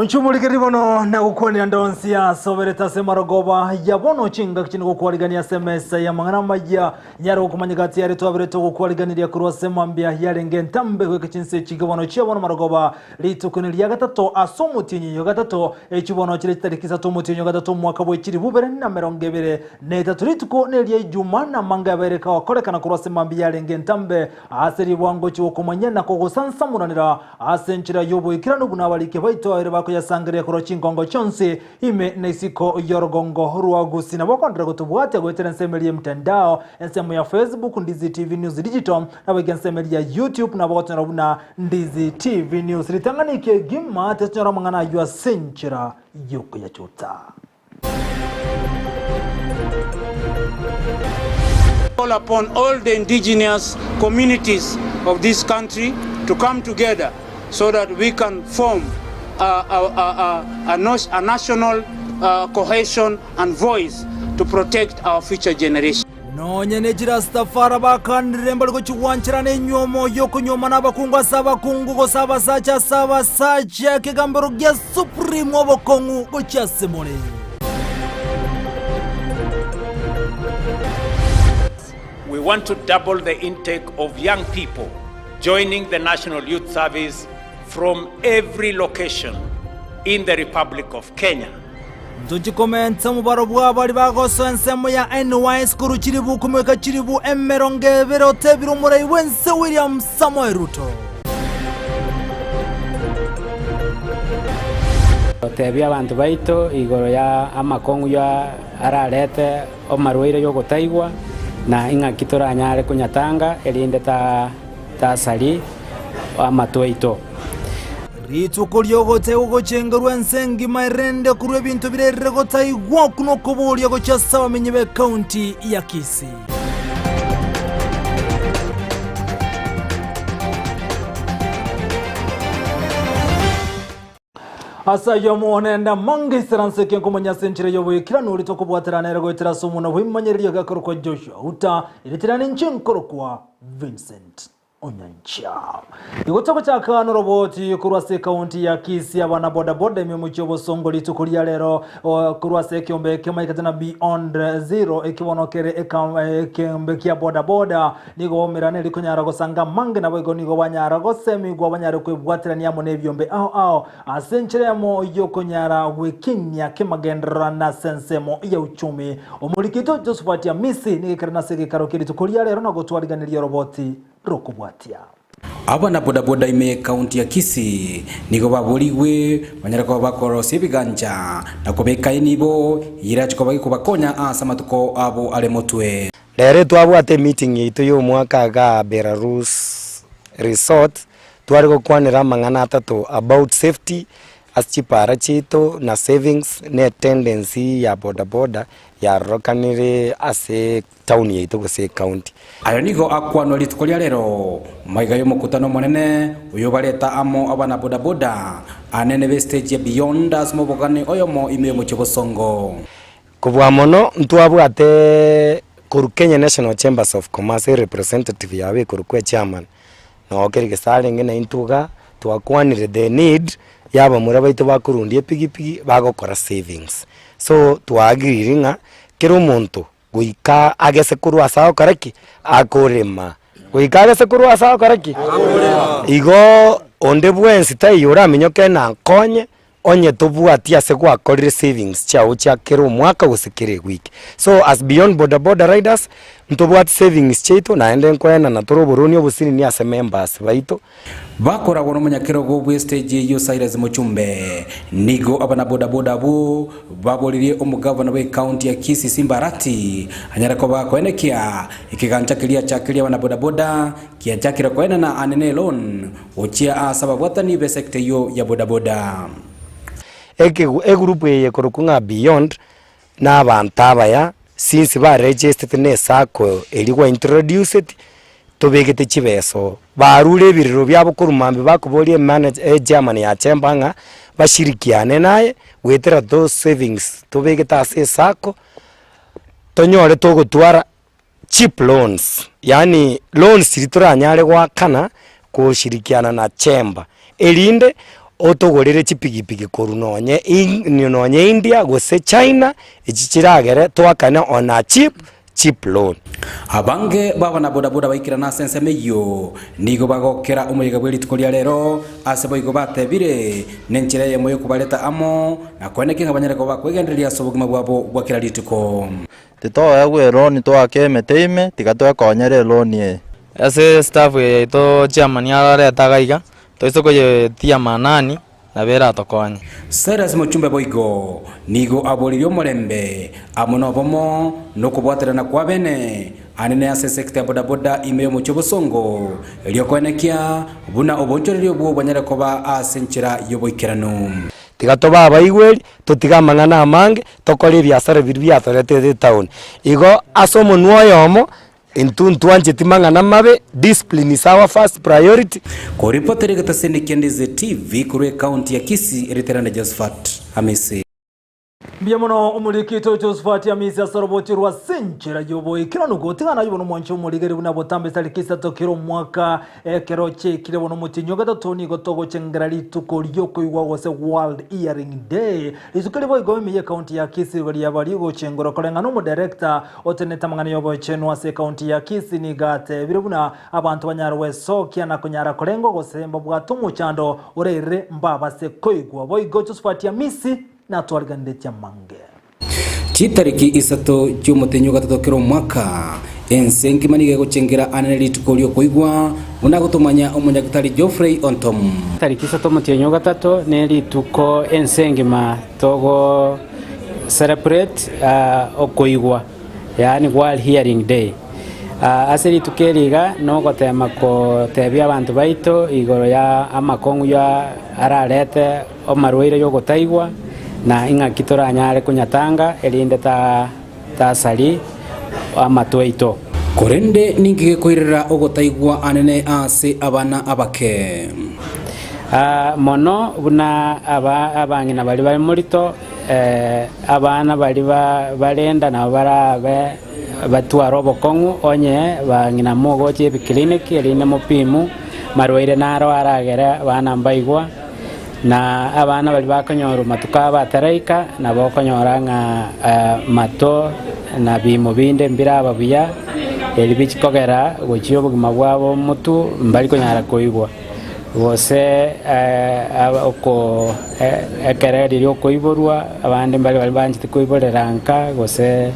Monche omorigereria bono nagokwanera ndonsi asoberete ase marogoba ya bono chingaki chinde gokwarigania ase emesa y'amang'ana amaya nyare gokomanya gati yare twaberete ogokwariganiria korwa ase mambia yarenge entambe goika chinse chige bono chia bono marogoba rituko ria gatato ase omotienyi oyo gatato echi bono chire chitariki isato omotienyi o gatato omwaka bwe chilifu ibere na emerongo ebere na etato rituko neria ijuma na amanga yabeire kagokorekana korwa ase mambia yarenge entambe ase ribwango chigokomanya na kogosansamoranera Ase enchera y'oboikeranu buna abariki baito ere bakoyasangereria korwa chingongo chionsi ime na isiko y'orogongo rwa Gusii. Nabo okondera gotobwatia goetera ensemo eria y'emtandao, ensemo ya Facebook, Ndizi TV News Digital, naboigo ensemo eria ya YouTube nabo ogotonyora buna Ndizi TV News. Ritang'ani kegima totonyora amang'ana ayio ase enchera y'okoyachota. Call upon all the indigenous communities of this country to come together so that we can form a, a, a, a, a national uh, cohesion and voice to protect our future generation. Nonya ne chirastafara bakanire mbare gochigwancherana enywomo y'okonyuomana abakungu ase abakungu gose abasacha ase abasacha, ekegambero gia Supreme obokong'u gochia ase more. We want to double the intake of young people joining the National Youth Service from every location in the Republic of Kenya. Ntochie komenta omobaro bw'abaria bagosoa ensemo ya NYS korwa chilifu komoika chilifu emerongo ebere, otebire omorai bw'ense William Samoei Ruto. Gotebia abanto baito igoro ya amakong'u ya ararete omarwaire y'ogotaigwa, na ing'aki toranyare konyatanga, erinde tasari amato aito. Rituko ri'ogoteegwa gochengerwa ense engima erende korwa ebinto birerire gotaigwa okwo nokoboria gochia ase abamenyi b'ekaunti ya Kisii. Ase ayio omonene amange Isaranse eke nkomanya ase enchera y'oboikeranu oria tokobwaterana ere goetera ase omwana bw'emanyererio gakorokwa Joshua Uta, eritera ninche nkorokwa Vincent. Onyancha. Igo togochaka noroboti korwa ase ekaunti ya Kisii abana boda boda ime omochie obosongo rituko ria rero o, korwa ase ekeombe kemaikete na Beyond Zero ekibono kere eka- ekeombe kia boda boda nigo baumerane rikonyara gosanga amange naboigo nigo banyara gosemigwa banyare kwebwaterania amo nebiombe ao ao ase enchera eyemo yokonyara gwekinyia kemagenderero na ase ensemo ya uchumi. Omorikito Josephat Amisi nigo ekere nase egekaro kia rituko ria rero na gotwariganeria oroboti rokobwatia. Abana bodaboda ime y'ekaunti ya Kisii nigo baborigwe banyare koba bakorosia ebigancha na kobeka enibo eyio erache koba gekobakonya ase amatuko abo are motwe. Rero twabwate emeeting yaito ya omwaka igaa Belarus Resort, tware gokwanera amang'ana atato about safety ase chipara chiaito na savings na etendency ya bodaboda yarorokanire ase town yaito gose ecounty. Ayo nigo akwanwa rituko ria rero magega y'omokutano omonene oyobareta amo abana bodaboda anene be stage ya Beyond ase omobogani oyomo ime y'omochie Bosongo. Kobua mono ntwabwate korwa Kenya National Chambers of Commerce erepresentative yabo ekorokwa echairman, noo kere gese arenge naintwe igaa, twakwanire the need ya abamura baito bakorundia epigipigi bagokora savings. So twaagiriri ng'a kera omonto goika agese korwa ase agokora ki? Akorema. Goika agese korwa ase agokora ki? Igo onde bwensi taiyo oraminyoke nankonye Onye tobwati ase gwakorire savings chiao chia kera omwaka gose kera ewiki. So as beyond boda boda riders, ntobwati savings chiaito naende nkoenana tore oboroni obosinini ase members baito. Bakoragwa nomonyakerogo bw'estage eyio Cyrus Mochumbe. Nigo abanaboda boda abwo baboririe omogavana bw'ecounty ya Kisii Simba Arati anyare koba koenekia ekegancha keria achakerie abanaboda boda kiachakire koenana anene eloan Gochia aase ababwatani b'esecta eyio ya bodaboda. Ekegu egroup eye ekorokwa ng'a Beyond, na abanto abaya, since ba registete na esacco eria gwa introduced, tobegete chibesa oo. Barure ebirero biabo korwa mambia bakoboria emanager echairman ya chamber ng'a bashirikiane naye goetera those savings tobegete ase esacco, tonyore togotwara cheap loans, yaani loans chiria toranyare goakana koshirikiana na chamber, erinde. Otogorere chipigipigi korwa nonye nonye India gose China, echi chiragere toakane on a cheap cheap loan. Abange b'abanabodaboda baikerana ase ensemo eyio, nigo bagokera omoyega bwe rituko ria rero, ase boigo batebire, Nenchera eyemo y'okobareta amo, na koenekia ng'a banyare koba bakwegendereria ase obogima bwabo bwa kera rituko. Titoegwa eloni toake emete ime, tiga twekonyere eloni eye. Ase staff eye yaito chairman ararete iga iga, Toise koyetia maanani, nabo eratokonye. Cyrus Mochumbe boigo nigo aboririe omorembe amo nobomo na okobwaterana kw'abene anene ase esekta ya bodaboda ime y'omochie obosongo, erio koenekia buna obonchoreria obwo bwanyare koba ase enchera y'oboikeranu. Tiga tobe abaigweri, totige amang'ana amange, tokore ebiasara biria biatoretete etown. Igo ase omonwa oyomo, Intwe ntwancheti mang'ana amabe, discipline is our first priority. Koripotera egetaseni kia Ndizi TV korwa ekaunti ya Kisii, Riterane Josephat Amisi. Mbuya mono omoriki oito Josephat Amisi ase orobochi rwa Senchera y'oboikeranu gotigana ayio bono omwanchi omorigeri buna botambe tariki isato kera omwaka ekero chiaikire bono omotienyi o gatato nigo togochengera rituko riokoigwa gose World Hearing Day rituko eri boigo ime y'ekaunti ya Kisii igo riaba rigochengorwa koreng'ana omodirector Otenenete amang'ana y'obochenu ase ekaunti ya Kisii nigo atebire buna abanto banyare gwesokia na konyara korengwa gose mbabwate omochando orairire mbabase koigwa. Boigo Josephat Amisi natwariganiretie amange. Chitariki isato chi'omotenyi o gatato kera omwaka, ense engima nigo egochengera anene rituko ri'okoigwa, buna agotomanya omonyagitari Geoffrey Ontom. Tariki isato omotienyi o gatato nerituko ense engima togo celebrate okoigwa yaani world hearing day. Ase rituko eri iga nogotema kotebia abanto baito igoro ya amakong'u ya ararete amarwaire yogotaigwa na ing'aki toranyare konyatanga erinde tasari amato aito. Korende ninki gekoirera ogotaigwa anene ase abana abake? Mono buna abang'ina baria bare morito, abana baria barenda nabo barabe batware obokong'u onye bang'ina mogocha ebiclinic erinde mopimu marwaire naro aragere abana mbaigwa, na abana baria bakonyorwa matuko abo ataraika nabo okonyora ng'a mato na bimo binde mbiraba buya, erio bichikogera gochia obogima bwabo motwe mbari konyara koigwa. Gose oko ekero riria okoiborwa, abande mbare baria banchete koiborera nka, gose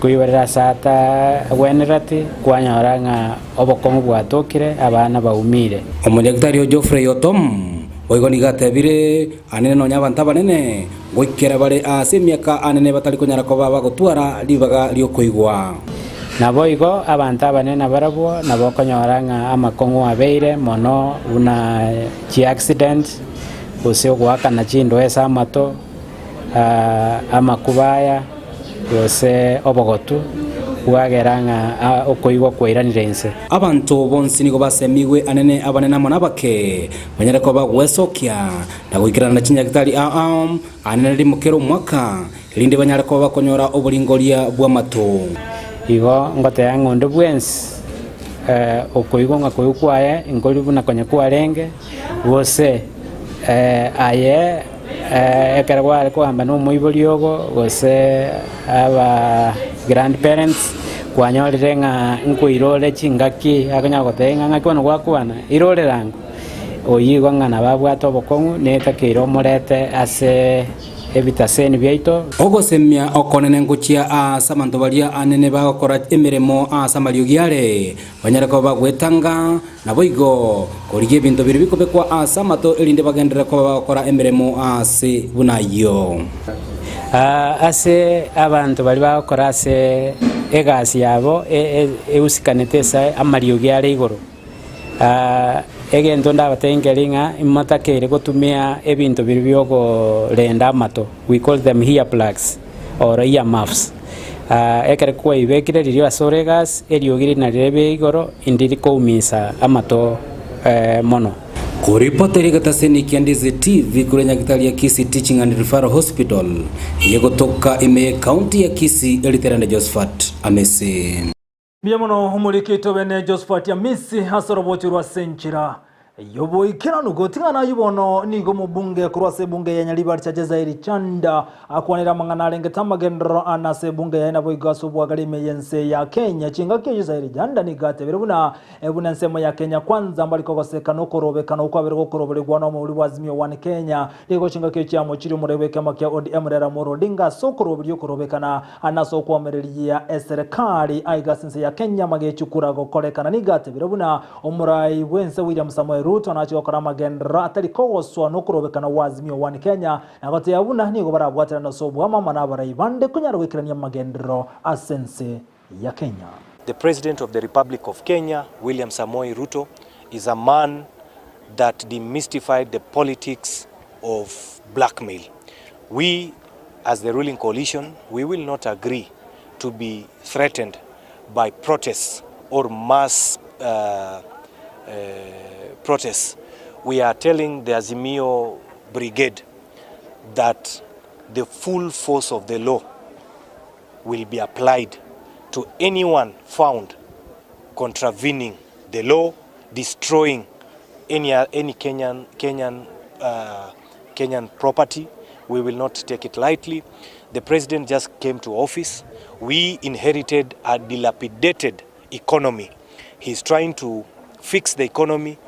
koiborera ase atagwenereti, kwanyora ng'a obokong'u bwatokire, abana baumire. Omonyagitari o Geoffrey Otom boigo nigo atebire, Anene nonya abanto abanene goikera bare ase emiaka anene batari konyara koba bagotwara ribaga ri'okoigwa. Naboigo abanto abanene nabarabwo nabo okonyora ng'a amakong'u abeire mono buna chiaccident, gose ogoakana chindoe ase amato, amakuba aya, gose obogotu, bwagera ng'a okoigwa kwairanire inse. Abanto bonsi nigo basemigwe anene abanene amo nabake, banyare koba bagwesokia na goikerana na chinyagitari ao ao anene rimo kera omwaka, erinde banyare koba bakonyora oboringoria bw'amato. Igo ngoteba ng'a onde bwensi okoigwa ng'a koigwa kwaye nkori buna konya kwarenge, gose aye ekero kware kogamba na omoibori ogo, gose aba grandparents, kwanyorire ng'a nkoirore chingaki akonyara goteba ng'a ng'aki bono gwakwana, irorera ango. Oyio igo ng'a nabo abwate obokong'u, netakeire omorete ase ebitaseni biaito. Ogosemia okonene ngochia aase abanto baria anene bagokora emeremo aase amariogi are, banyare koba bagwetanga, naboigo korigia ebinto biria bikobekwa aase amato erinde bagenderere koba bagokora emeremo aase buna ayio. Ase abanto baria bagokora ase egasi yabo eusikanete ase amariogi are igoro. Egento ndabatebie nkeri ng'a imotakeire gotumia ebinto biria biokorenda amato, we call them ear plugs or ear muffs. Ekero kwaibekire riria ase ore egasi, eriogi riria nario ribe igoro ndiri koumisa amato mono. Koripota eria egetaseni kia Ndizi TV korwa nyagitari ya Kisii Teaching and Referral Hospital eye gotoka ime ye county ya Kisii eriterande Josephat Amisi. Mbuya mono omoriki oito bene Josphat Amisi ase oroboti rwa ase enchera. Yoboikeranu gotigana ayio bono nigo omobunge korwa ase ebunge ya Nyaribari Chache Zairi Chanda akwanire amang'ana arengete amagenderero ane ase ebunge yaye naboigo ase obwagare ime y'ense ya Kenya. Chingaki echio Zairi Chanda nigo atebire buna buna ensemo ya Kenya Kwanza mbari kogoseka na okorobekana okwo kwabere gokoroberigwa nomouri bwa Azimio One Kenya. Nigo chingaki echio chiamochirie omorai bw'ekiama kia ODM Raila Amolo Odinga ase okoroberia okorobekana ane ase okwomereria eserekari aiga ase ense ya Kenya magechukura gokorekana. Nigo atebire buna Omorai bw'ense William Samoei Ruto nache gokora amagenderero atari kogoswa nokorobekana gwa Azimio One Kenya na goteba buna nigo barabwaterane ase oboamama na abarai bande konyara goikerania amagenderero ase ense ya Kenya. The President of the Republic of Kenya, William Samoei Ruto, is a man that demystified the politics of blackmail. We, as the ruling coalition, we will not agree to be threatened by protests or mass uh, uh, protests. We are telling the Azimio Brigade that the full force of the law will be applied to anyone found contravening the law, destroying any, any Kenyan, Kenyan, uh, Kenyan property. We will not take it lightly. The president just came to office. We inherited a dilapidated economy. He's trying to fix the economy.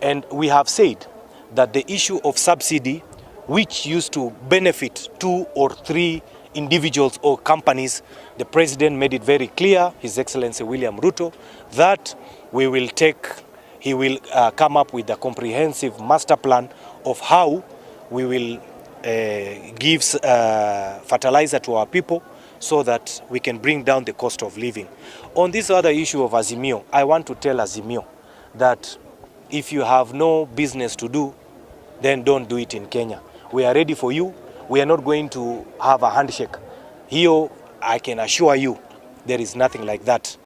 And we have said that the issue of subsidy, which used to benefit two or three individuals or companies, the president made it very clear, His Excellency William Ruto, that we will take, he will uh, come up with a comprehensive master plan of how we will uh, give uh, fertilizer to our people so that we can bring down the cost of living. On this other issue of Azimio, I want to tell Azimio that if you have no business to do, then don't do it in Kenya. We are ready for you. We are not going to have a handshake. Here, I can assure you, there is nothing like that.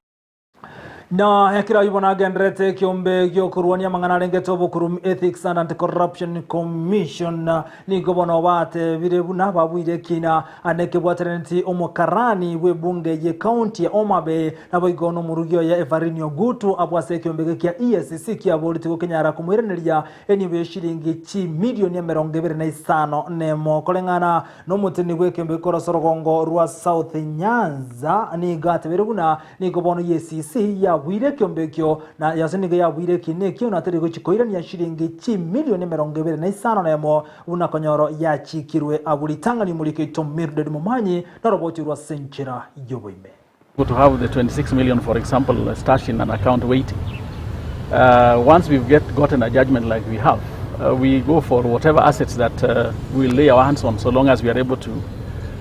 Na ekero ayio bono agendererete ekiombe giokorwania amang'ana arengete obokurum Ethics and Anti-Corruption Commission nigo bono batebire buna babuire ekina ande ekebwateraneti omokarani bw'ebunge ye county ya Homa Bay naboigo nomorugi oye Evarini Ogutu abwo ase ekiombe eke kia EACC kiaboreti gokenyara komoiraneria enibo ye shilingi chimilioni emerongo ebere na isano nemo koreng'ana Nomoteni bw'ekeombe korwa orogongo rwa South Nyanza nigo atebire buna nigo bono EACC yabuire ekeombe ekio na yase nigo yabuire ekiina ekio na teri gochia koirania shilingi chimilioni 25 buna konyoro yachikirwe abwo ritang'ani omoriki oito Mildred Momanyi noroboti rwa ase enchera y'oboime. To have the 26 million, for example, stashed in an account waiting. Uh, once we've get, gotten a judgment like we have, uh, we go for whatever assets that uh, we lay our hands on, so long as we are able to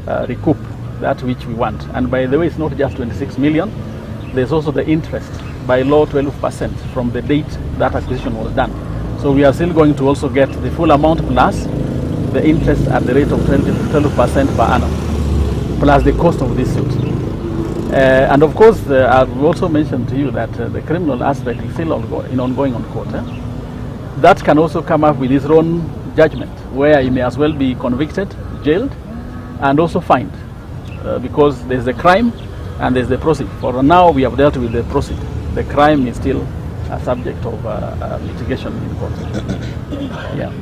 uh, recoup that which we want. And by the way, it's not just 26 million, there's also the interest, by law 12% from the date that acquisition was done. So we are still going to also get the full amount plus the interest at the rate of 12% per annum, plus the cost of this suit. Uh, and of course, uh, I've also mentioned to you that uh, the criminal aspect is still ongo in ongoing on court. Eh? That can also come up with his own judgment, where he may as well be convicted, jailed, and also fined, uh, because there's the crime and there's the proceed. For now, we have dealt with the proceed. The crime is still a subject of uh, uh, litigation in court. yeah.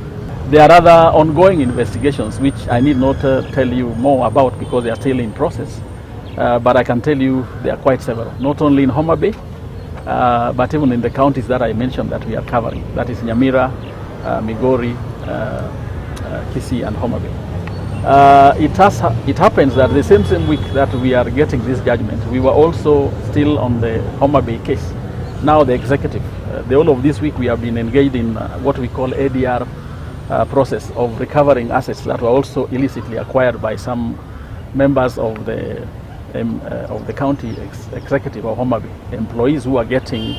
There are other ongoing investigations which I need not uh, tell you more about because they are still in process. Uh, but I can tell you there are quite several, not only in Homa Bay, uh, but even in the counties that I mentioned that we are covering. That is Nyamira, uh, Migori, uh, uh, Kisii, and Homa Bay. Uh, it, has, it happens that the same same week that we are getting this judgment, we were also still on the Homa Bay case. Now the executive, uh, the whole of this week we have been engaged in uh, what we call ADR uh, process of recovering assets that were also illicitly acquired by some members of the um, uh, of the county ex executive of Homa Bay, employees who are getting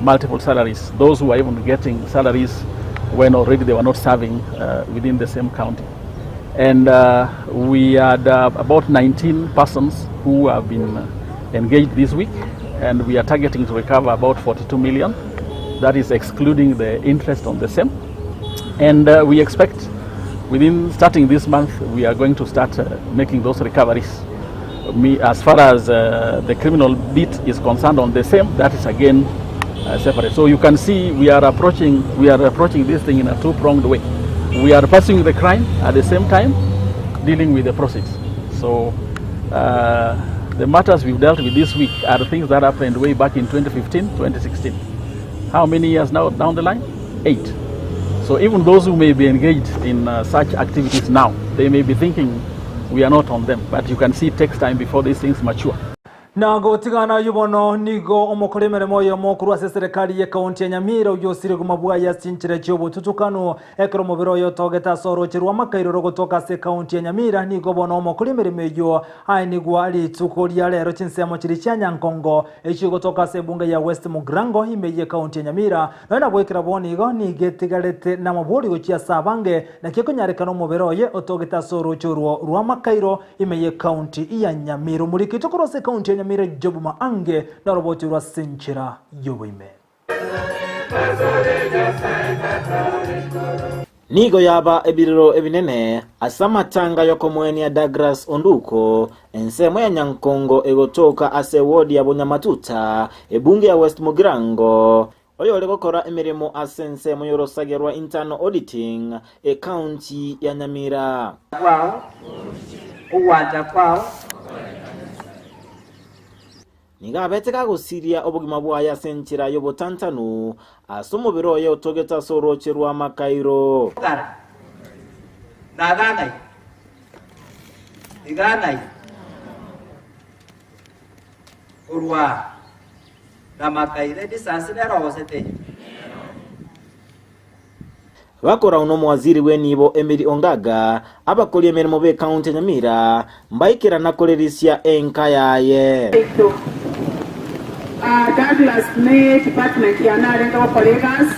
multiple salaries, those who are even getting salaries when already they were not serving uh, within the same county. And uh, we had uh, about 19 persons who have been engaged this week, and we are targeting to recover about 42 million. That is excluding the interest on the same. And uh, we expect within starting this month, we are going to start uh, making those recoveries. Me, as far as uh, the criminal bit is concerned on the same, that is again separate. So you can see we are approaching, we are approaching this thing in a two-pronged way. We are pursuing the crime at the same time dealing with the proceeds. So uh, the matters we've dealt with this week are things that happened way back in 2015, 2016. How many years now down the line? Eight. So even those who may be engaged in uh, such activities now, they may be thinking we are not on them. But you can see it takes time before these things mature. Na gotigana ayio bono, nigo omokori emeremo oyomo korwa ase eserekari y'ekaunti ya Nyamira oyio osire komabua ase chinchera chi'obotutukanu ekero omobere oye otogete ase orooche rw'amakairo rogotoka ase ekaunti ya Nyamira nigo bono omokori emeremo eyio aenigwa rituko ria rero chinsemo chiria chia Nyankongo echio gotoka ase ebunge ya West Mugirango ime y'ekaunti ya Nyamira Nonya na goikera bono igo nigo etigarete namabori gochia ase abange, naki ekonyarekana omobere oye otogete ase orooche orwo rw'amakairo ime y'ekaunti ya Nyamira. Omoriki oito korwa ase ekaunti ya Nyamira Job Maange naroboti orwo ase enchera y'oboime. Nigo yaba ebirero ebinene ase amatanga y'okomoenia Douglas Onduko, ensemo ya Nyankongo egotoka ase ewodi ya Bonyamatuta, ebunge ya West Mugirango, oyore gokora emeremo ase ensemo y'orosage rwa Internal Auditing, ekaunti ya Nyamira. Kwao, ogwancha kwao. Nigo abete gagosiria obogima bwaye ase enchera y'obotantanu, ase omobere oye otogete ase orooche rw'amakairo. Kara, naganai, iganai, korwa namakaire edisasi nero gose teiyo. Bakorau nomowaziri bw'enibo Emily Ongaga, abakori emeremo b'ecounty ya Nyamira mbaikerana korerisia enka yaye. Yaito. Douglas ne department yane arenge gokora egasi,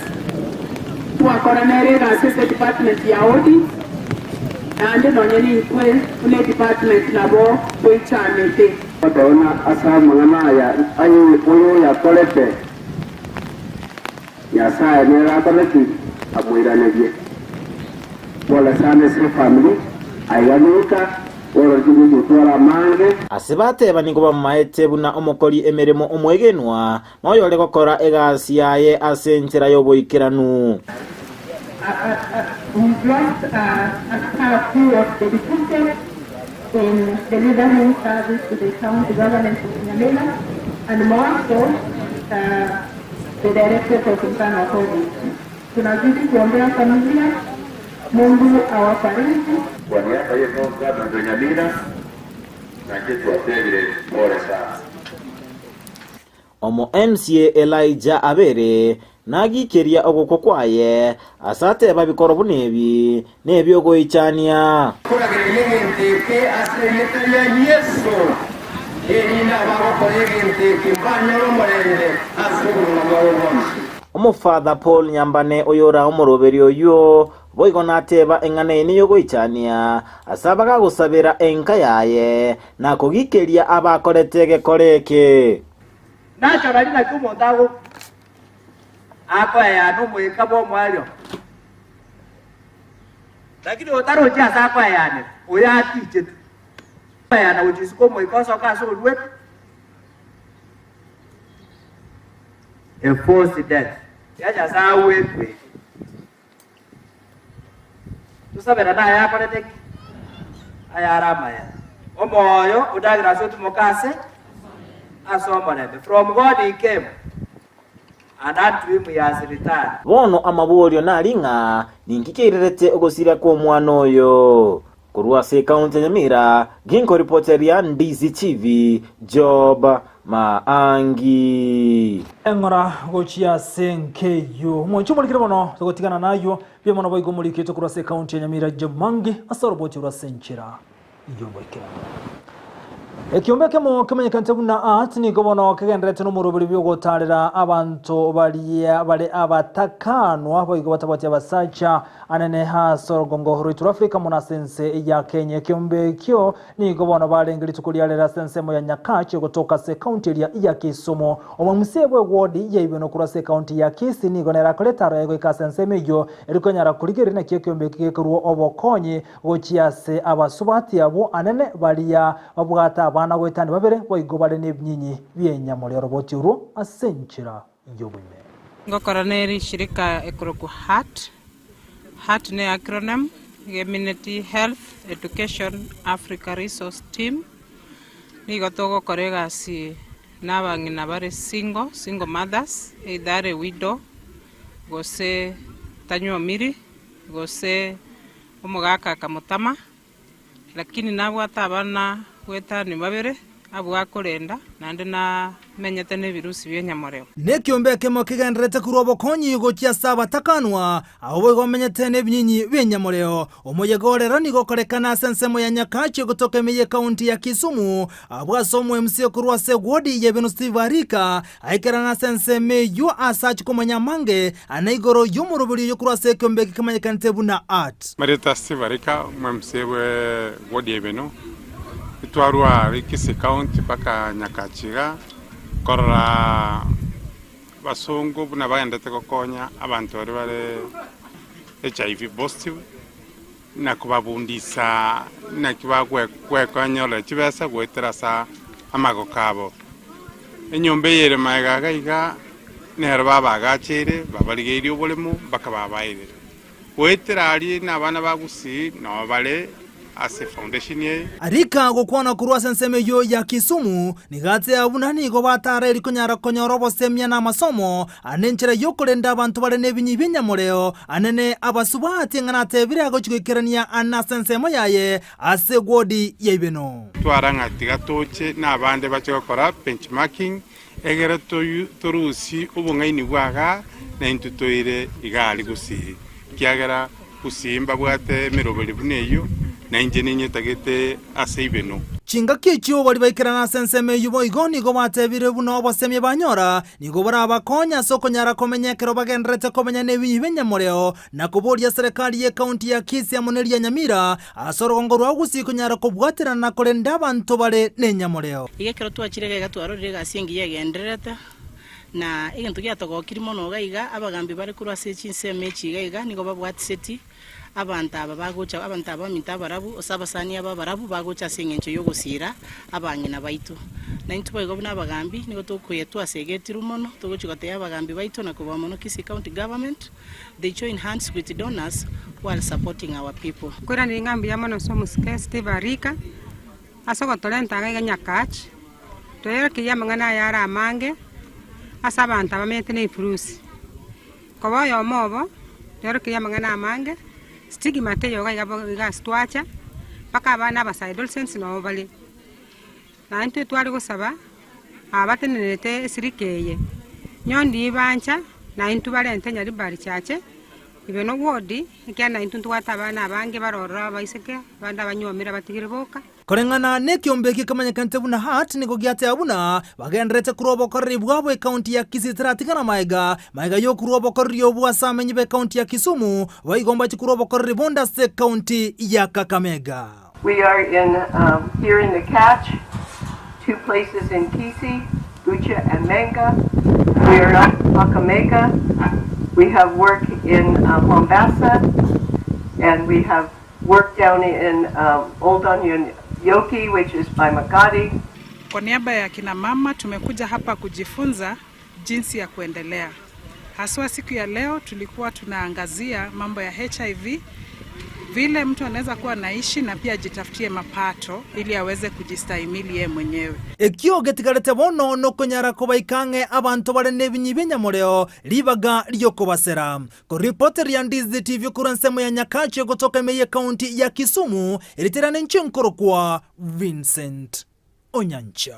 twakora nere egasi ase edepartment ya audit, naende nonye nintwe buna edepartment nabo toichanete. Goteba ase amang'ana aya aye oyoyakorete. Nyasae nere akore ki? Amoiranerie. Pole sana ase efamiri, aiga goika oroche gogotwara amange. Ase bateba nigo bamamaete buna omokori emeremo omwegenwa, na oyore gokora egasi yaye ase enchera y'oboikeranu. We've lost a staff who was dedicated in delivering service to the county government of Nyamira and more so the Directorate of Internal Audit. Tunazidi kuombea familia, Mungu awafariji. Kwa niaba ye gavana wa Nyamira nache twatebire pole sana. Omo MCA Elijah Abere nagikeria ogokwa kwaye ase ateba bikoro buna ebi nebiogoichania. Koragereria egento eke ase erieta ria Yeso, erinde abagokora egento eke mbanyore omorembe ase obogima bwabo bwonsi. Omofather Paul Nyambane oyore omoroberi oyio boigo nateba eng'ana eye neyogoichania ase abagagosabera enka yaye na kogikeria abakorete egekora eke. Naturally naki omonto ago akoeyana omoika bw'omoerio, lakini otarochi ase akoeyanera, oyo atichetwe. Koeyana gochia isiko omoika osoke ase oruete. A forced death. Ya Nyasae agwetwe eke. Tosaberane aya akorete ki? Ayare amaya. Omoyo odagere ase otimoke ase ase omorembe. From God he came, and unto him he has returned. Bono amaborio nari ng'a ninki keirerete ogosiria kw'omwana oyo? Korwa ase ekaunti ya Nyamira, ginkoripoteria Ndizi TV, Job Maangi. Eng'ora gochia ase enka eyio. Omonche omorikire bono togotigana nayio buya mono boigo omoriketwe korwa ase ekaunti ya Nyamira Job Mangi ase oroboti orwo ase enchera y'oboikeranu. Ekiombe ekemo kemanyekanete buna Art nigo bono kegendererete nomoroberi bw'ogotaarera abanto baria bare abatakanwa boigo batabwati abasacha anene ase orogongo rwaito rwa Afrika mono ase ense ya Kenya. Ekiombe ekio nigo bono barenge rituko ria rero ase ensemo ya Nyakach gotoka ase ekaunti eria ya Kisumu. Omomca bwe ward ya Ibeno korwa ase ekaunti ya Kisii nigo nere akorete aro goika ase ensemo eyio erio konyara korigereria naki ekiombe eki gekorwa obokonyi Gochia ase abasubati abwo anene baria babwate abana goetania babere, boigo bare nebinyinyi bi'enyamori oroboti orwo ase enchera. y'oboime. Ngokora nere shirika ekorokwa HEART. HEART ne acronym iga emineti Health Education Africa Resource Team. Nigo togokora egasi na abang'ina bare single, single mothers, either are widow, gose tanywomiri, gose omogaka akamotama, Lakini nabwate abana goetania babere, abwo akorenda, naende namenyete nebirusi bi'enyamoreo. Nekiombe ekemo kegendererete korwa obokonyi gochia ase abatakanwa, abwo boigo bamenyete nebinyinyi bi'enyamoreo. Omoyega o rero nigo okorekana ase ensemo ya Nyakachi gotoka ime y'ekaunti ya Kisumu, abwo ase omo MCA korwa ase ewodi y'Ebeno Steve Arika aikerana ase ensemo eyio ase achia komanya amange ane igoro y'omoroberi oyo korwa ase ekiombe eke kemanyekanete buna Art. Marieta Steve Arika, omo-MCA bwe ward ya Ibeno, twarwa Kisii County mpaka Nyakachi iga, korora abasongo buna bagendete gokonya abanto baria bare HIV positive, na kobabundisa naki bagwekonyorera chibesa goetera ase amagoko abo. Enyomba eye ere magega iga iga nero babagacheire, babarigeirie oboremo mpaka babaerire. Goetera aria nabana ba Gusii nao bare ase foundation eye. Rika gokwana korwa ase ensemo eyio ya Kisumu, nigo ateba buna nigo batarairi konyara konyora obosemia na amasomo ane enchera y'okorenda abanto bare nebinyi bi'enyamoreo anene abasubati eng'ana atebire agochia goikerania ane ase ensemo yaye ase egwodi ya Ibeno. Twara ng'a tiga toche nabande bache gokora benchmarking egere torusie obong'aini bw'agaa na intwe toire iga aria gusii, ekiagera gusii mbabwate emeroberi buna eyio, na inche ninyetagete ase Ibeno. Chingaki echio baria baikerana ase ensemo eyio boigo nigo batebire buna obosemia banyora nigo borabakonye ase okonyara komenya ekero bagendererete komenya nebinywa bi'enyamoreo na koboria serikali y'ekaunti ya Kisii amo neria Nyamira ase orogongo rwa Gusii konyara kobwaterana na korenda abanto bare nenyamoreo. Iga ekero twachire iga iga twarorire egasi engiya egendererete, na egento giatogokirie mono iga iga, abagambi bare korwa ase chinsemo echi iga iga nigo babwatiseti abanto aba bagocha, abanto aba baminto abarabu, gose abasani aba abarabu bagocha ase eng'encho y'ogosiira abang'ina baito. Na intwe boigo buna abagambi nigo tokoyia twasegetirwe mono, togochia gotebia abagambi baito na kobua mono Kisii County Government, They join hands with donors who are supporting our people. Nkoiraneria ng'a mbuya mono ase omosike Steve Arika ase ogotorenta iga iga Nyakach, toerokerie amang'ana aya are amange ase abanto abamenyete na ebirusi. Koba oyomo obo, toerokerie amang'ana amange, stigma teiyo iga iga iga ase twacha, mpaka abana abasae adolescents nabo bare. Na intwe tware gosaba aba batenenerete esirika eye, nyondi bancha na intwe barente Nyaribari Chache, ibe nobwodi, ekiagera na intwe ntobwate abana abange bare ororo abaiseke, abande abanywomire abatigire boka. Koreng'ana nekiombe eke kemanyekanete buna Heart nigo giateba buna bagendererete korwa obokoreri bwabo ekaunti ya Kisii teratigana maega maega yokorwa obokoreri obwo ase amenyi b'ekaunti ya Kisumu boigo mbache korwa obokoreri bonde ase ekaunti ya Kakamega. We are in um, here in the Catch, two places in Kisii, Bucha and Manga. We are up Kakamega. We have work in uh, Mombasa, and we have work down in um, Old Yoki, which is by Magadi. Kwa niaba ya kina mama tumekuja hapa kujifunza jinsi ya kuendelea. Haswa siku ya leo tulikuwa tunaangazia mambo ya HIV, vile mtu anaweza kuwa anaishi na pia ajitafutie mapato ili aweze kujistahimili yeye mwenyewe. Ekio getigarete bono nokonyara kobaika ang'e abanto bare nebinyi bi'enyamoreo ribaga ri'okobasera. Koripoteria Ndizi TV korwa ensemo ya Nyakache gotoka ime y'ekaunti ya Kisumu, eriterane inche nkorokwa Vincent Onyancha.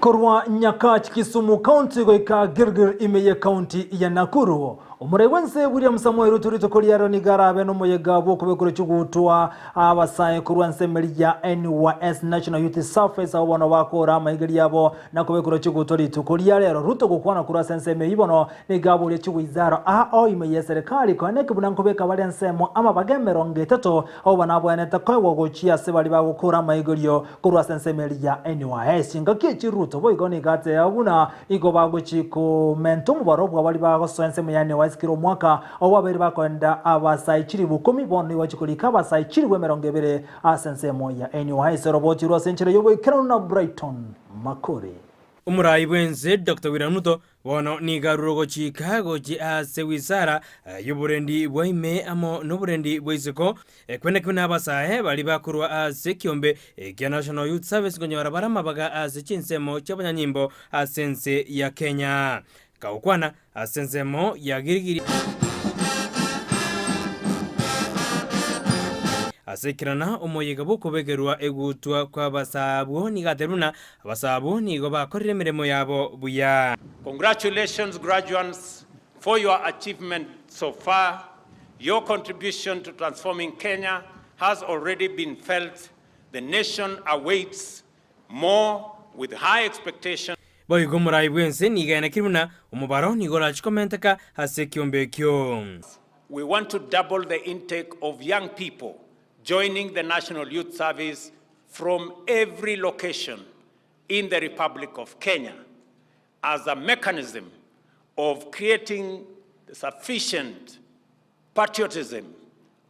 Korwa Nyakach, Kisumu County goika Gilgil ime y'Ekaunti ya Nakuru, omorai bw'ense William Samoei Ruto rituko riarero nigo arabe nomoyega bw'okobekerwa chigutwa abasae korwa ense emeri ya NYS National Youth Service abwo bono bakora amaigerio abo na kobekerwa chigutwa rituko ria rero. Ruto gokwana korwa ase ensemo eyio bono nigo aboria chiwizara ao ime y'eserekari koeneki buna nkobeka bare ensemo amabaga emerongo etato abwo banabwenerete koegwa gochia ase baria bagokora amaigerio Korwa ase ensemo eria ya NYS, chingaki echi Ruto boigo nigo ateba buna igo bagochi komenta omobaro bwa baria bagosoa ensemo ya NYS kera omwaka, abwo babeire bakoenda abasae chilifu ikomi bono nigo bagochi korika abasae chilifu 20 ase ensemo ya NYS. Oroboti rwa ase enchera y'oboikeranu na Brighton Makori. Omorai bw'ense Doctor William Ruto bono nigo arure ogochika gochia ase wizara y'oborendi bwa ime amo noborendi bwa isiko, kwene buna abasae baria bakorwa ase ekiombe kia National Youth Service nkonyora bare amabaga ase chinsemo chi'abanyanyimbo ase ense ya Kenya. Kagokwana ase ensemo ya Girigiri ase ekerana omoyega bw'okobekerwa egutwa kw'abasaa abwo nigo atebirie buna abasaa abwo nigo bakorire emeremo yabo buya. Congratulations graduands for your achievement so far. Your contribution to transforming Kenya has already been felt. The nation awaits more with high expectations. Boigo omorai bw'ense nigo aenekire buna omobaro nigo orache komenteka ase ekiombe ekio. We want to double the intake of young people joining the National Youth Service from every location in the Republic of Kenya as a mechanism of creating sufficient patriotism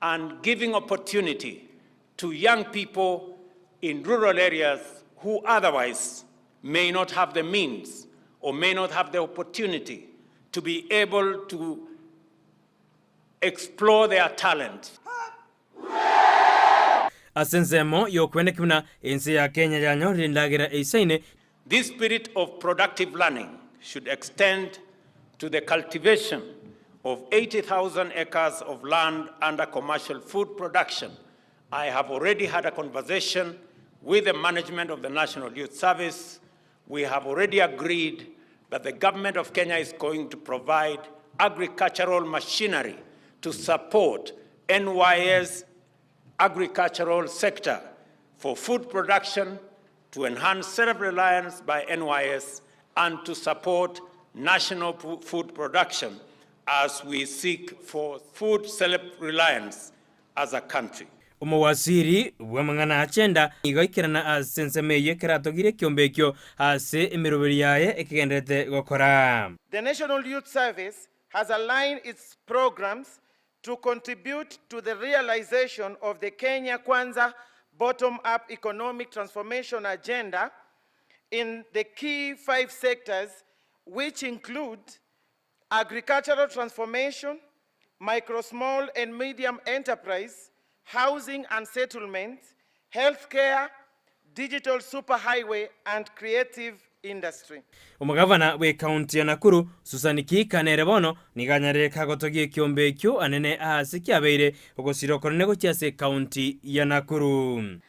and giving opportunity to young people in rural areas who otherwise may not have the means or may not have the opportunity to be able to explore their talent. Ase ensemo y'okweneki buna ense ya Kenya yanyorire endagera eisaine. This spirit of productive learning should extend to the cultivation of 80,000 acres of land under commercial food production. I have already had a conversation with the management of the National Youth Service. We have already agreed that the government of Kenya is going to provide agricultural machinery to support NYS agricultural sector for food production, to enhance self-reliance by NYS, and to support national food production as we seek for food self-reliance as a country. Omowaziri bw'amang'ana a chenda nigo aikerana ase ensemo eyio ekero atogire ekiombe ekio ase emeroberi yaye ekegendererete gokora. The National Youth Service has aligned its programs to contribute to the realization of the Kenya Kwanza bottom-up economic transformation agenda in the key 5 sectors, which include agricultural transformation, micro, small and medium enterprise, housing and settlement, healthcare, digital superhighway, and creative industry. Omogavana bw'ekaunti ya Nakuru, Susan Kihika nere bono nigo anyarire kagotogia ekiombe ekio anene aase kiabeire ogosira okonene gochia ase ekaunti ya Nakuru.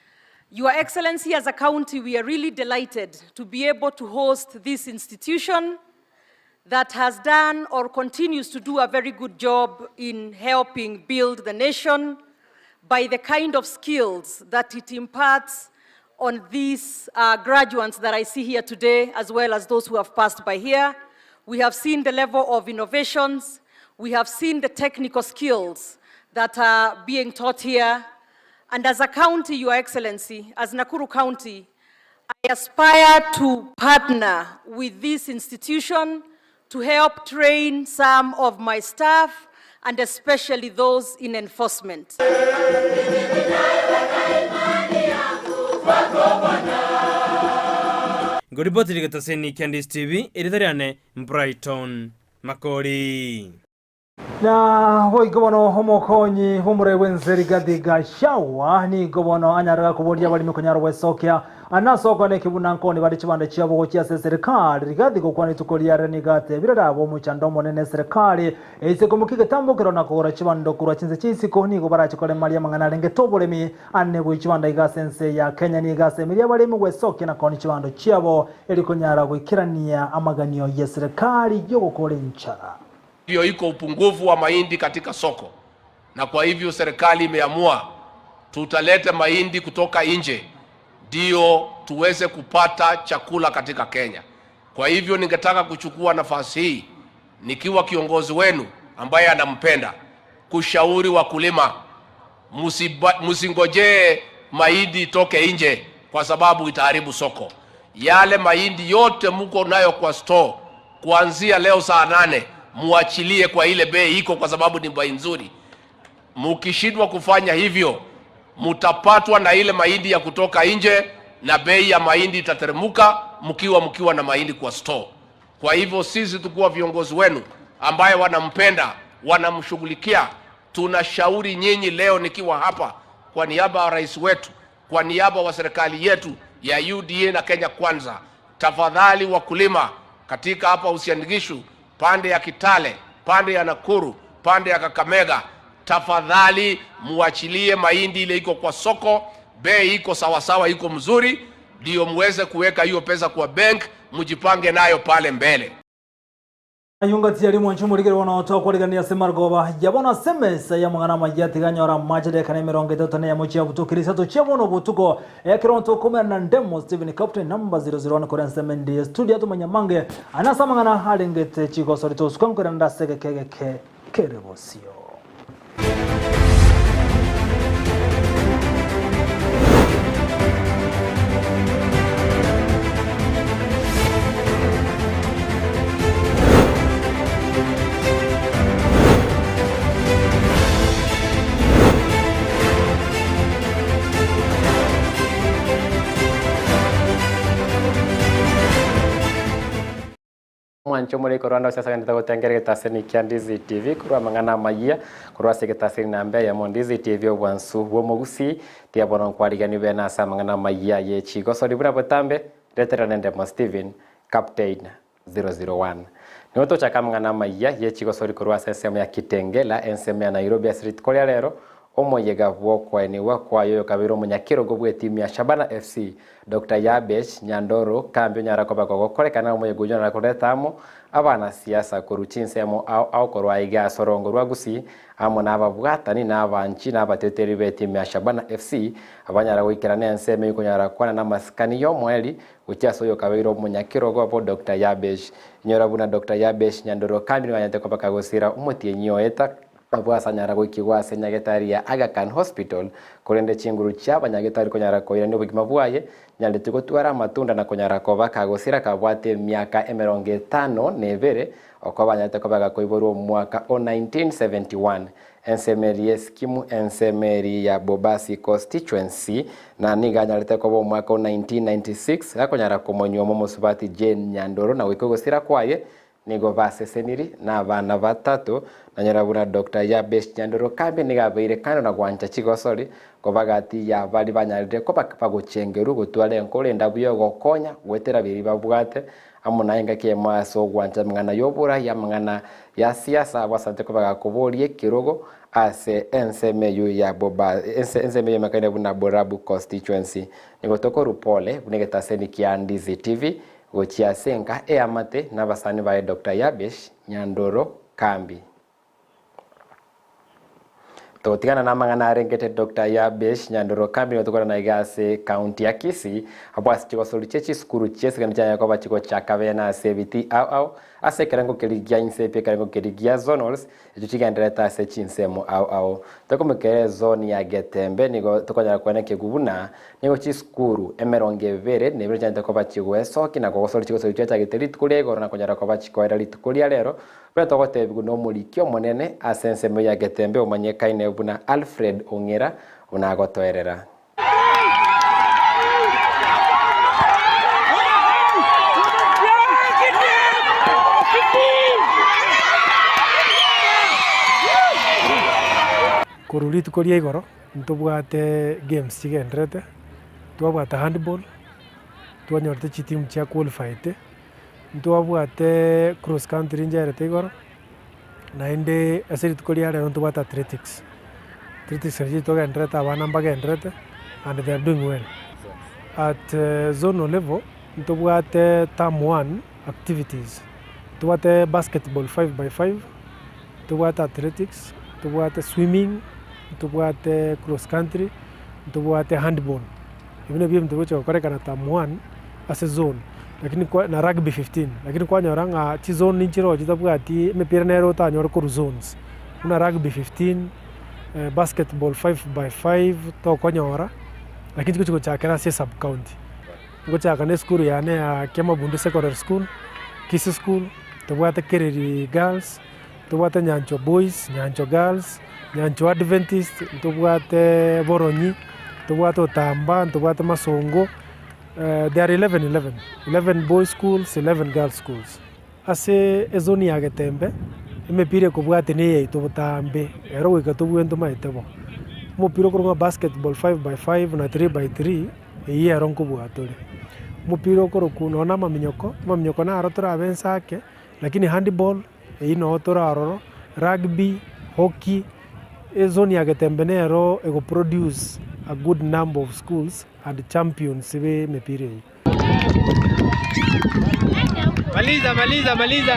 Your Excellency, as a county, we are really delighted to be able to host this institution that has done or continues to do a very good job in helping build the nation by the kind of skills that it imparts on these graduates that I see here today, as well as those who have passed by here. We have seen the level of innovations. We have seen the technical skills that are being taught here. And as a county, Your Excellency, as Nakuru County, I aspire to partner with this institution to help train some of my staff, and especially those in enforcement. Ngoripoti rigetaseni kia Ndisi TV, erieta riane Brighton Makori. Na boigo bono omokonyi bw'omorei bw'ense Rigathi Gachagua nigo bono anyarega koboria abaremi konyara gwesokia ase okwana ekebuna nkoni bare chibande chiabo gochia ase eserikali. Rigathi gokwana rituko riare nigo atebire rabe omochando omonene eserikali eise komokia egetambokero na kogora chibando korwa chinse chia isiko nigo barachikore maria amang'ana arengete oboremi ane bwe chibando iga ase ense ya Kenya nigo ase emiria abaremi gwesokia na koni chibando chiabo eri konyara goikerania amaganio ya serikali yogokora enchara. Hivyo iko upungufu wa mahindi katika soko, na kwa hivyo serikali imeamua tutaleta mahindi kutoka nje ndio tuweze kupata chakula katika Kenya. Kwa hivyo ningetaka kuchukua nafasi hii nikiwa kiongozi wenu ambaye anampenda kushauri wakulima, msingojee mahindi itoke nje kwa sababu itaharibu soko. Yale mahindi yote mko nayo kwa store kuanzia leo saa 8 muachilie kwa ile bei iko, kwa sababu ni bei nzuri. Mukishindwa kufanya hivyo, mutapatwa na ile mahindi ya kutoka nje na bei ya mahindi itateremka. mkiwa mkiwa na mahindi kwa store. Kwa hivyo sisi tukuwa viongozi wenu ambaye wanampenda wanamshughulikia, tunashauri nyinyi leo nikiwa hapa kwa niaba ya rais wetu, kwa niaba wa serikali yetu ya UDA na Kenya Kwanza, tafadhali wakulima katika hapa Uasin Gishu, pande ya Kitale, pande ya Nakuru, pande ya Kakamega, tafadhali muachilie mahindi ile iko kwa soko, bei iko sawasawa, iko mzuri, ndio muweze kuweka hiyo pesa kwa bank, mjipange nayo pale mbele. Ayungatia rimwe nchumurigire wono tokwarigania semargoba yabona semesa ya mwana majati ganyora majede kana 34 ya mochia butukirisa to chiabono butuko ekironto kumena na ndemo Steven Captain number 001 koren semendi studio tumanyamange anasamangana halengete chikosori to sukankora ndasege kege ke kerebosio. Omwancho more korwa ande ase agendete gotengera egetaseni kia Ndizi TV korwa amang'ana amayia korwa ase egetaseni namba eyemo Ndizi TV obwansu bw'omogusii tiga bono nkwarigani bene ase amang'ana amayia ye chigosori buna botambe retera nende mo Steven Captain 001. Nigo tochaka amang'ana amayia ye chigosori korwa ase ensemo ya Kitengela ensemo ya Nairobi ase rituko ria rero omoyega bw'okoenigwa kwaye oyo kabere omonyakerogo bw'etimu ya Shabana FC Dr. Yabesh Nyandoro kambi onyara koba kogokorekana omoyega oyio onyara koreta amo abanasiasa korwa chinsemo ao ao korwa aiga ase orongo rwa Gusii amo na ababwatani na abanchi na abateteri b'etimu ya Shabana FC abanyara goikerana ensemo eyio konyara kwana na amasikani ya omoeri gochia ase oyo kabeire omonyakerogo abo Dr. Yabesh. Inyora buna Dr. Yabesh Nyandoro kambi nigo anyarete koba kagosira omotienyi oeta abwo ase anyara goikigwa ase enyagetari ya Aga Khan Hospital korende chinguru chia abanyagetari konyara koirania obogima bwaye nyarete gotwara amatunda na konyara koba kagosira kabwate emiaka 52 okoba anyarete koba gakoiborwa omwaka o 1971 ensemo eria y'Eskimu ensemo eria ya Bobasi constituency na nigo anyarete koba omwaka o 1996 gakonyara komonyuoma omosubati Jane Nyandoro na goika ogosira kwaye nigo baseseniri na abana batato nanyora buna Dr. Yabesh Nyandoro kambi nigo abeire kando na gwancha chigosori koba gati ya bari banyarire koba bagochengerwa gotwara enkoro endabu ya ogokonya goetera biria babwate amo naye engaki eyemo ase ogwancha amang'ana ya oborai amang'ana ya siasa abasante koba gakoboria ekerogo ase ensemo eywo ya Boba ense ensemo eywo emakaine buna Borabu constituency. Nigo tokorwa pole buna egetaseni kia Ndizi TV gochia ase enka eamate na abasani baye Doctor Yabesh Nyandoro Kambi. Togotigana namang'ana arengete Doctor Yabesh Nyandoro Kambi nigo tokorana iga ase county ya Kisii abwo ase chigosori chie chisukuru chiesigani chianyare koba chigochaka bene ase ebitii ao ao ase ekerengo keria gia inse pi ekerengo keria gia zonals echio chigendererete ase chinsemo ao ao. Tokomokera ezone ya Getembe nigo tokonyara koenekigwa buna nigo chisukuru 22 chianyarete koba chigoesokia na kogosori chigosori chiachagete rituko ria igoro na konyara koba chikoera rituko ria rero buna togotebigwa nomoriki omonene ase ensemo ya Getembe omanyekaine buna Alfred Ong'era buna agotoerera. Korwa rituko ria igoro, ntobwate games chigendererete, twabwate handball, twanyorete chitimu chia qualified, ntwabwate cross country ncherete igoro, naende ase rituko ria rero ntobwate athletics. Athletics nachi togendererete abana mbagendererete and they are doing well. At zonal level, ntobwate term one activities, ntobwate basketball 5 by 5, ntobwate athletics, ntobwate swimming, ntobwate cross country, ntobwate handball. Ebi nabio ebinto bigocha gokorekana term one ase zone, lakini kwa na rugby 15, lakini kwanyora ng'a chizone nchiroo chitabwati emepira nere otanyore korwa zones, buna rugby 15, basketball 5 by 5 tokonyora, lakini chigochi gochakera ase esub county. Ngochaka na esukuru yane ya Kiamabundu Secondary School, Kisii School, tobwate Kereri Girls, tobwate Nyanchwa Boys, Nyanchwa Girls, Nyanchwa Adventist, ntobwate Boronyi, ntobwate Otamba, ntobwate Masongo, There are 11 11, 11 boys schools, 11 girls schools. Ase ezoni ya Getembe, emepira ekobwatia na eyaito botambe, ero goika tobue ntomaete bo. Omopira okorokwa ng'a basketball 5 by 5 na 3 by 3, eyio ero nkobua tore. Omopira okorokwa nonya na amaminyoko, amaminyoko naro torabe nse ake, lakini handball, eyio noo tore aroro, rugby, hockey, ezoni ya Getembe nero ego produce a good number of schools and champions be emepira eye. Maliza, maliza, maliza.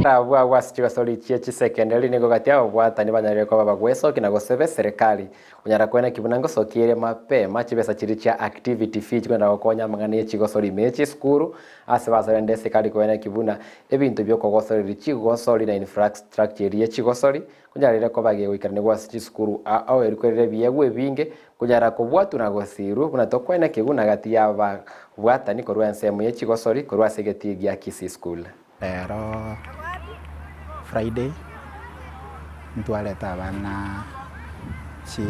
Abwo agwo ase chigosori chie chisekenderi nigo gati ababwatani banyarire koba bagwesokia na goseba eserekari konyara koeneki buna ngosokia ere mapema chibesa chiria chia activity fee chikonyara gokonya amang'ana ye chigosori ime ye chisukuru ase basorende esekari koeneki buna ebinto biokogosoreria chigosori na infrastructure eria ye chigosori Konyarire koba gegoikaranigwa ase chisukuru ao erikwerire ebiegwa ebinge, konyara kobwatwa na gosiirwa buna tokwena keguna gati y'ababwatani korwa ensemo ye chigosori korwa ase egetii gia Kisii School. Rero Friday ntwarete abana chi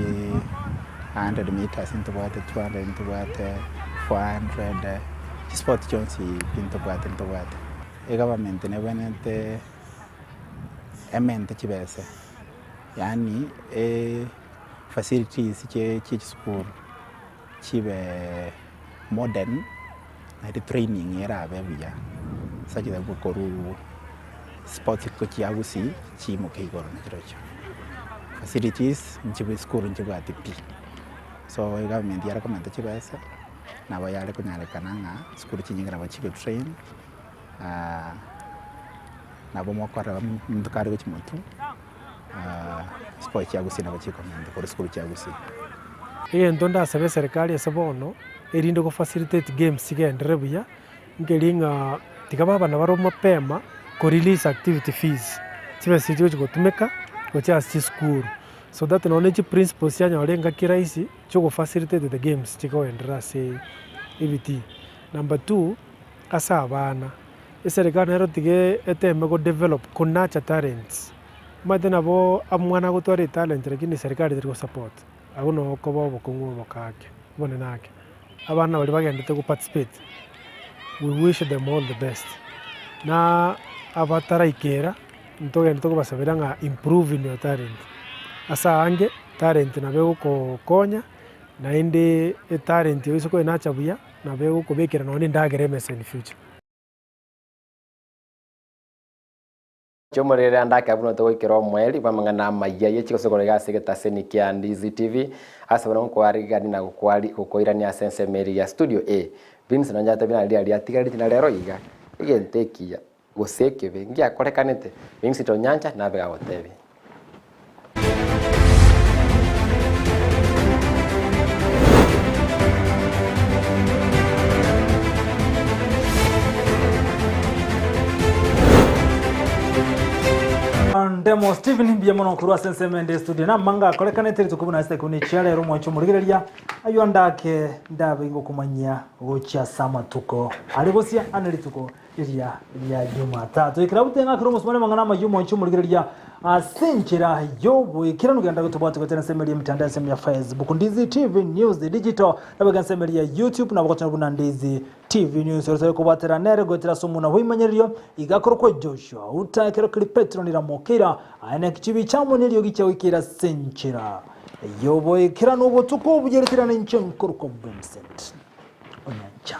100 meters ntobwate 200 ntobwate 400 chisport chionsi pi ntobwate ntobwate. Egovernment nebwenerete emente chibese, yaani facilities chie chisukuru chibe modern naende training erabe buya such that korwa sports gochia gusii chiimoke igoro nachirochio. Facilities nchibe esukuru nchibwati pi, so egovernment yare komenta chibesa nabo yare konyarekana ng'a chisukuru chinyinge nabo chigo train. Nabo mokorora omonto kare gochia motwe, chipoa chia gusii nabo chikomenta korwa esukuru chia gusii. Egento ndasabe eserekari ase bono, erinde go facilitate games chigenderere buya, nkeri ng'a tiga babana barobwo mapema ko release activity fees, chibesa echi chigochi gotumeka gochia ase chisukuru, so that nonye chi principals chianyora engaki rahisi chio go facilitate the games chigoenderera ase ebitii. Number two. Ase abana, eserekari nero tiga eteme go develop, ko nurture talents, omanyete nabo omwana agotwara etalent lakini serikali teri go support, abwo noo okoba obokong'u oboke ake, obonene ake. Abana baria bagendete go participate, we wish them all the best, na abataraikera, ntogende tokobasabera ng'a improve in your talent, ase aange, talent nabo egokokonya, naende etalent oise koenacha buya. Nabo egokobekera nonya nendagera emesa in future. Chiomorere ande ake buna togoikera omoerio bw'amang'ana amayia ye chigosegora iga ase egetaseni kia Ndizi TV ase buna nkoarigani na gokwari gokoirania ase ensemo eria ya studio A. Vincent onye atebire ng'a riria riatigareti na rero iga egento ekiya gose ekebe ngiakorekanete Vincent Onyancha nabe gagotebia. Ndemo Steven mbuya mono korwa ase ensemo ende studio namanga akorekanete rituko buna ase ekumi chia rero omwancho omorigereria aywo ndake ndabe ngokomanyia gochia ase amatuko are gosia ane rituko Riria ria Jumatatu ekero abute ng'akere omosumari amang'ana amayia omwanchi omorigereria ase enchera y'oboikeranu genda gotobwate goetera ensemo eria emitandao ensemo ya Facebook Ndizi TV News Digital nabo ensemo eria ya YouTube nabo gochora buna Ndizi TV News orosore kobwatera nere goetera ase omuna bwaimanyererio iga akorokwa Joshua Uta ekero keri Petero niramokeira aye neki chibicha amo neriogi chiagoikeire ase enchera y'oboikeranu obotuko obuya ritirana inche nkorokwa Vincent Onyancha.